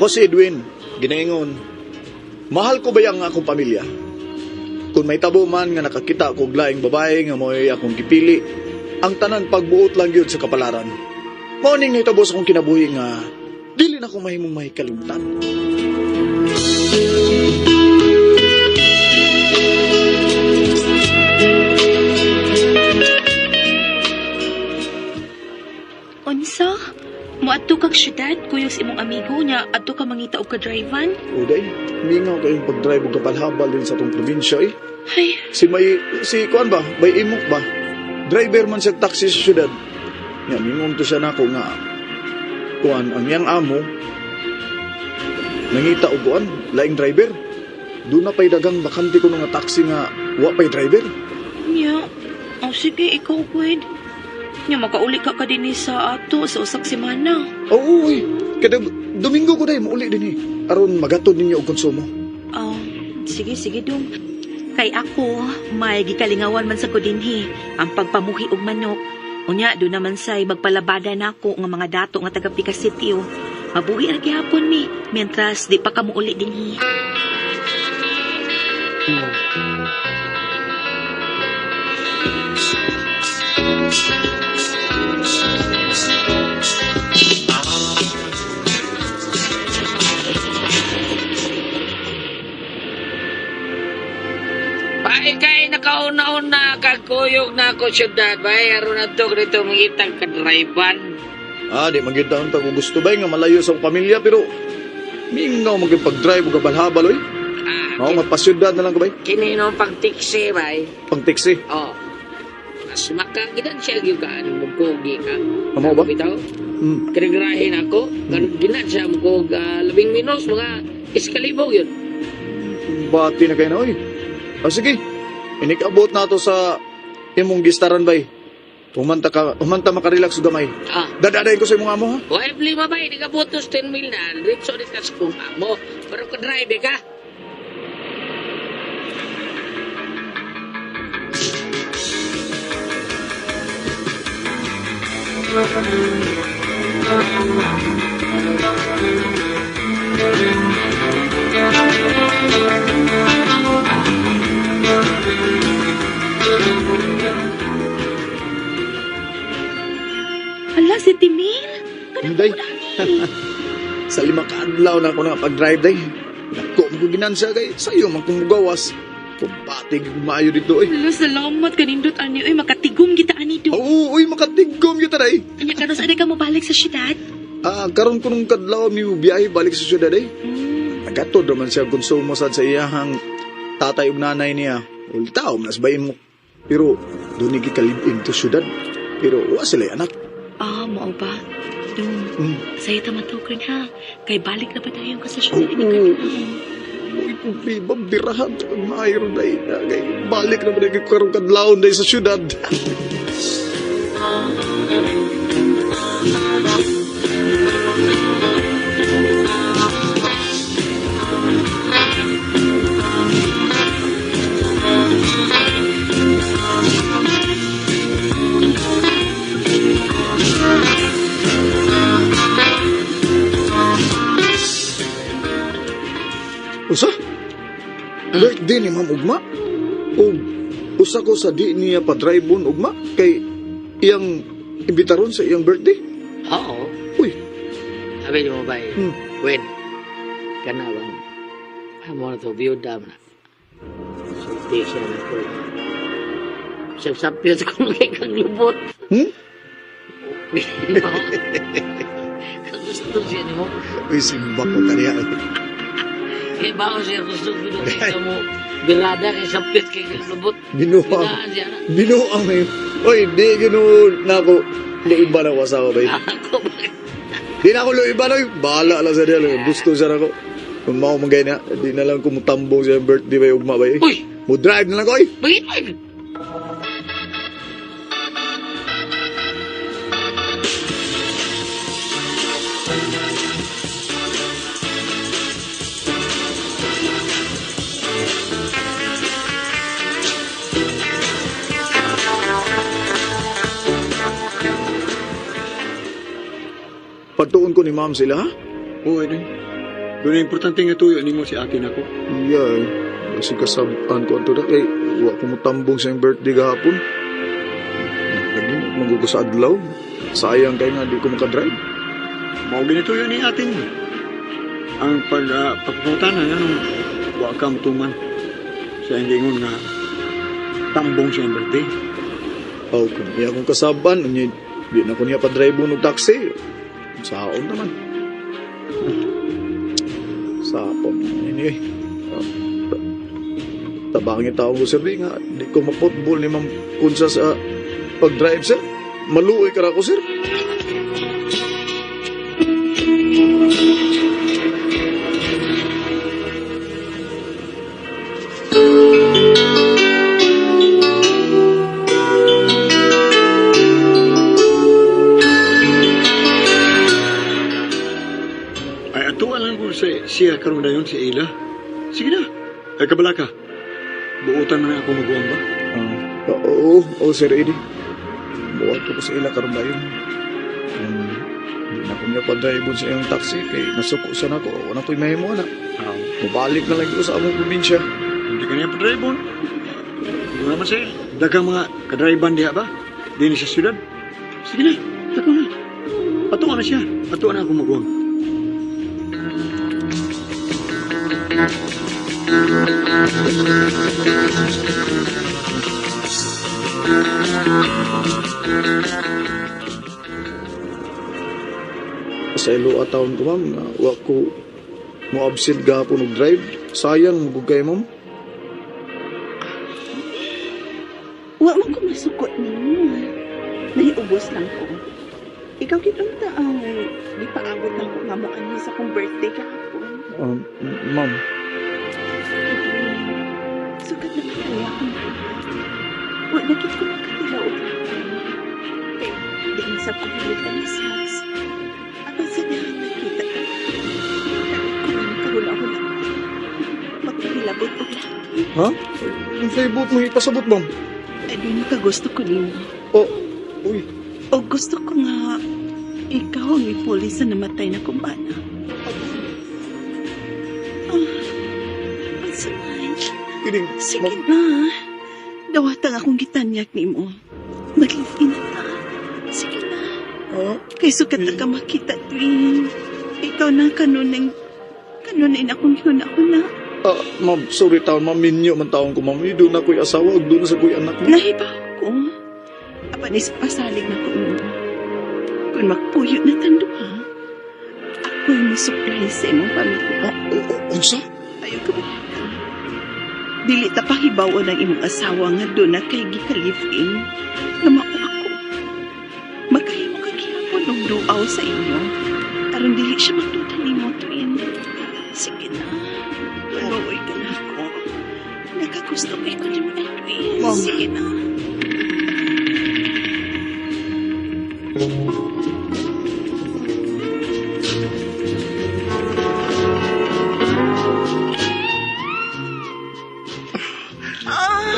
Ako si Edwin, ginaingon. Mahal ko ba ang akong pamilya? Kung may tabo man nga nakakita kog laing babae nga mo'y akong gipili, ang tanan pagbuot lang yun sa kapalaran. Mao ning nahitabo sa akong kinabuhi nga dili na ko mahimong mahikalimtan. Unsa? Moadto kag syudad kuyog sa imong amigo niya adto ka mangita og ka-drivean? Uday, mingaw kayong pag-drive og kapalhabal din sa atong probinsya eh. Ay, Si may, si kuan ba, may imok ba? Driver man siya taxi sa syudad. Nga, mingon to siya nako nga, kuan, ang iyang amo, nangita og kuan, laing driver. Doon na pa'y dagang bakante ko nga taxi nga, wa pa'y driver. niya. Oh, sige, ikaw pwede. Nya makauli ka ka dinhi sa ato sa usak semana. Oo, uy. Kada Domingo ko dahil, mauli din eh. Aron magatod ninyo og konsumo. Oh, sige, sige dong. Kay ako, may gikalingawan man sa ko dinhi ang pagpamuhi og manok. Unya, do naman say magpalabada nako nga mga dato nga taga Pica City. Oh. Mabuhi ra gihapon mi, mientras di pa ka muuli dinhi. Pae kay nakauna-una kagkuyog na ako syudad bay aron adto dito mangitag ka-drivean. Ah, di magyud taon ta kung gusto ba nga malayo sa akong pamilya pero mingaw magyud pag-drive og kabalhabal oy. Ah, Mao nga pasyudad na lang ko bay, kini no pang taxi bay. pang taxi. Oh. Mas makagidan siya gyud ka mukugi ka. Amo ba? Bitaw. Hmm. Kinigrahin ako, ganun ginan siya mukog labing minos mga iskalibog yun. Bati na kayo na oy. Ah, sige. Inikabot na to sa imong gistaran bay. Humanta ka, humanta makarelax og gamay. Ah, Dadadayon ko sa imong amo ha. o problema ba, hindi ka butos 10 mil na, ritso ni kas kung amo. Pero kung drive ka, Hala, si Timil. Inday. Sa 5 ka adlaw na ako na pag-drive day. Nako mo ko ginansya kay sayo man kung mugawas. Kumpati gyud maayo dito eh. Hala, salamat kanindot ani oy makatigom kita ani do. Oo, uy makatigom gyud ta day. Anya karon sa ka mobalik sa syudad? Ah, karon ko nung kadlaw mi biyahe balik sa syudad eh. Mm. Nagatod raman siya konsumo sad sa iyahang tatay ug nanay niya. Ultaw man sa mo. Pero doon ni gikalibin to syudad. Pero wa sila anak. Ah, mao ba? Dong, saya ta matukan ha. Kay balik na ba tayo ka sa syudad Oo. ini kadlaw? Uy, problema, birahan to kag maayo day. Kay balik na ba day karon kadlawon day sa syudad. Usa? Birthday ni Ma'am Ugma? O usa ko sa di niya pa-drive-on Ugma? Kay iyang imbitaron sa iyang birthday? oo. Uy. Sabi mo bay, Wen, kana bang, amo na to, biyuda mo na. Sulti siya na ko. Sap-sapyot ko kay kang lubot. Hmm? Gusto siya ni mo. Uy, simba ko kaniya. Kay bao siya gusto ko kay mo. Birada kay sapyot kay kang lubot. Binuang. Binaan siya na. Binuang eh. Uy, di ginuod na ako. Luiba na ko asawa ba? Ako ba? Di na ako luiba na. Bahala lang sa diya. Gusto siya na ako. Kung mao man gaya na, di na lang kumutambong siya birthday ba ugma ba? Uy! Mo drive na lang ko eh. Bakit ba? Pagtuon ko ni ma'am sila, ha? Oo, Edwin. Doon ang importante nga tuyo nimo si ate nako. Iya eh. Kasi kasabaan ko ato na kay wa ko motambong sa iyang birthday gahapon. Lagi magugo sa adlaw. Sayang kay nga di ko makadrive. Mao ginituyo ni ate mo. Ang pag pagpangutana nganong wa ka motuman sa iyang giingon nga tambong sa iyang birthday. Aw, kung iya akong kasaban, unya, di na ko niya pa-drive og taxi. Saon naman. Sapon. Anyway. Tabangin taong ko, sir, di nga. Di ko mapotball ni Ma'am Kunsa sa pag-drive, sir. Maluoy ka ra ko, sir. Ay ato lang ko sa siya karon dayon si Ila. Sige na. Ay kabala ka. Buotan man ako maguwang ba? Ah, oo, oo, Sir Eddie. Buhat ko sa ila karon dayon. Di na ko niya pa-drive sa iyang taxi kay nasuko sa nako. Wala ko'y mahimo na. Aw. Mubalik na lang ko sa among probinsya. Hindi ka niya pa-drive-on. Doon naman siya. Daghang mga kadrive diha ba? Di ni sa syudad. Sige na, tako na. Ato na siya. Ato na ako maguwang. Sa ilo taon ko, ma'am, nga wa ko mo absent gahapon og drive. Sayang mo kay ma'am. Wa man ko masukot nimo. Nahiubos lang ko. Ikaw gid unta ang gipaabot na ko nga mo anhi sa akong birthday kahapon. Ma'am, Edwin, sukat na kaya akong bana. Wa na gid ko makatilaw og laki. Kay diin sa ko hilig ang sex. Apan sa dihang nakita ka. Karon ko man kahula-hula. Magpahilabot og laki. Ha? Ang favorite mo ipasabot, ma'am. Edwin, nakagusto ko nimo. Oh, uy. O gusto ko nga ikaw ang ipuli sa namatay na kumbana. Ah, unsa man? Kining, Sige na. Dawatang akong gitanyak nimo. Mag-live-in na ta. Sige na. Ha? Kay sukat na ka makita, Twin. Ikaw na kanunay kanunay na akong huna-huna. Ah, ma'am, sorry taon, ma'am, minyo man taon ko, ma'am. Doon na ko'y asawa, ug doon na sa ko'y anak mo. Nahibaw ko. Apan is pasalig na ko nimo. Kung magpuyo na tando ha, ako'y misupply sa imong pamilya. Unsa? Ayaw ka ba ka? Dili ta pahibaw-on ang imong asawa nga doon na kay gika-live-in nga mao ako. Magkahimo ka gihapon og duaw sa inyo. Aron dili siya magduda nimo, twin. Sige na. Maluoy ka na ako. Nakagusto ko ikaw nimo, Edwin. Ma'am. Sige na. Ah!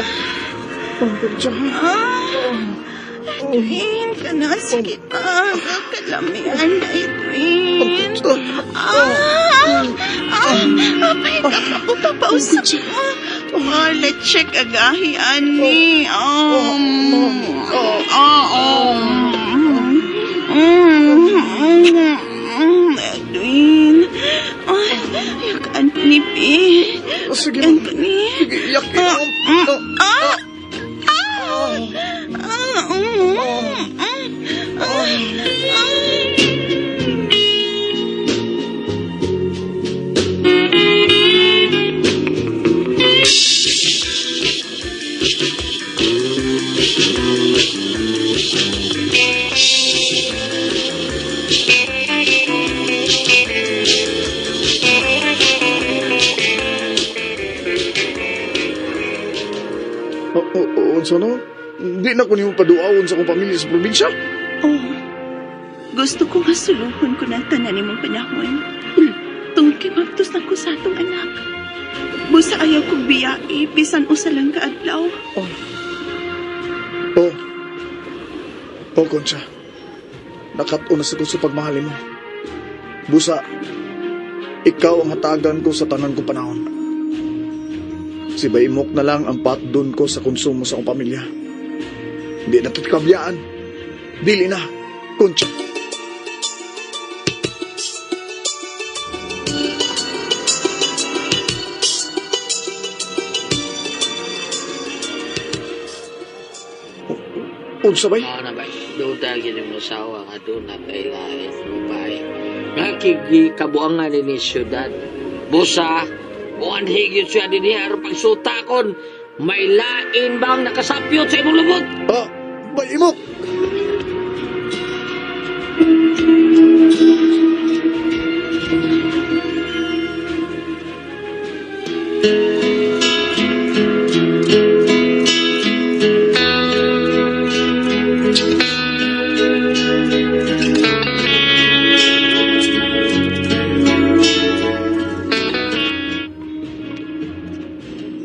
Ah! Edwin, ka na. Sige na. Kalamian na, Edwin. Ah! Ah! Apay ka pa ko papausap mo. Oh, let's check agahi, ani. Oh, oh. Edwin. Ay, yakaan ko ni P. Sige, Yakaan ma'am. ko ni. Sige, iyak, iyak. Ah! Ah! Ah! Mm, mm, ah, ah. Oh, oh, oh, unsa no? Di na ko nimo paduawon sa akong pamilya sa probinsya. Oh, gusto ko nga suluhon ko ng tanan nimong panahon. Tungod kay magtos na ko sa atong anak. Busa ayaw kong biyai, bisan usa lang kaadlaw. Oh. Oh, Concha. Nakat-on na sa ko sa pagmahal mo. Busa, Ikaw ang hatagan ko sa tanan kong panahon. Si Baymok na lang ang patdon ko sa konsumo sa akong pamilya. Hindi na kabyaan. Dili na. Concha. Unsa bay? Mao na ba? Duda gini mo sawa nga doon na kailain babae. Nga kigi kabuangan ni siyudad. Busa, buwan higit siya din niya aron pagsuta kon. May lain bang nakasapyot sa imong lubot? Ah, Baymok!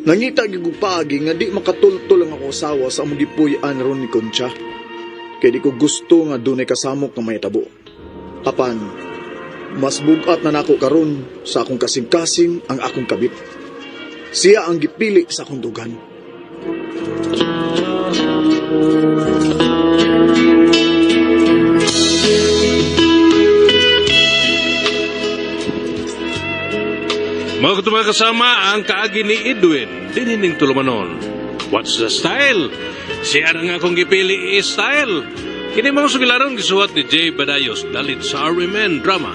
Nangita gyud og paagi nga di makatultol ang ako asawa sa among gipuy-an ron ni Concha. Kay di ko gusto nga dunay kasamok nga mahitabo. Apan, mas bugat na nako karon sa akong kasing-kasing ang akong kabit. Siya ang gipili sa akong dugan. Mga katong kasama ang kaagi ni Edwin, dinining tulumanon. What's the style? Siya na nga akong gipili is style. Kini mga sugilaron gisuwat ni Jay Badayos dalit sa RMN Drama.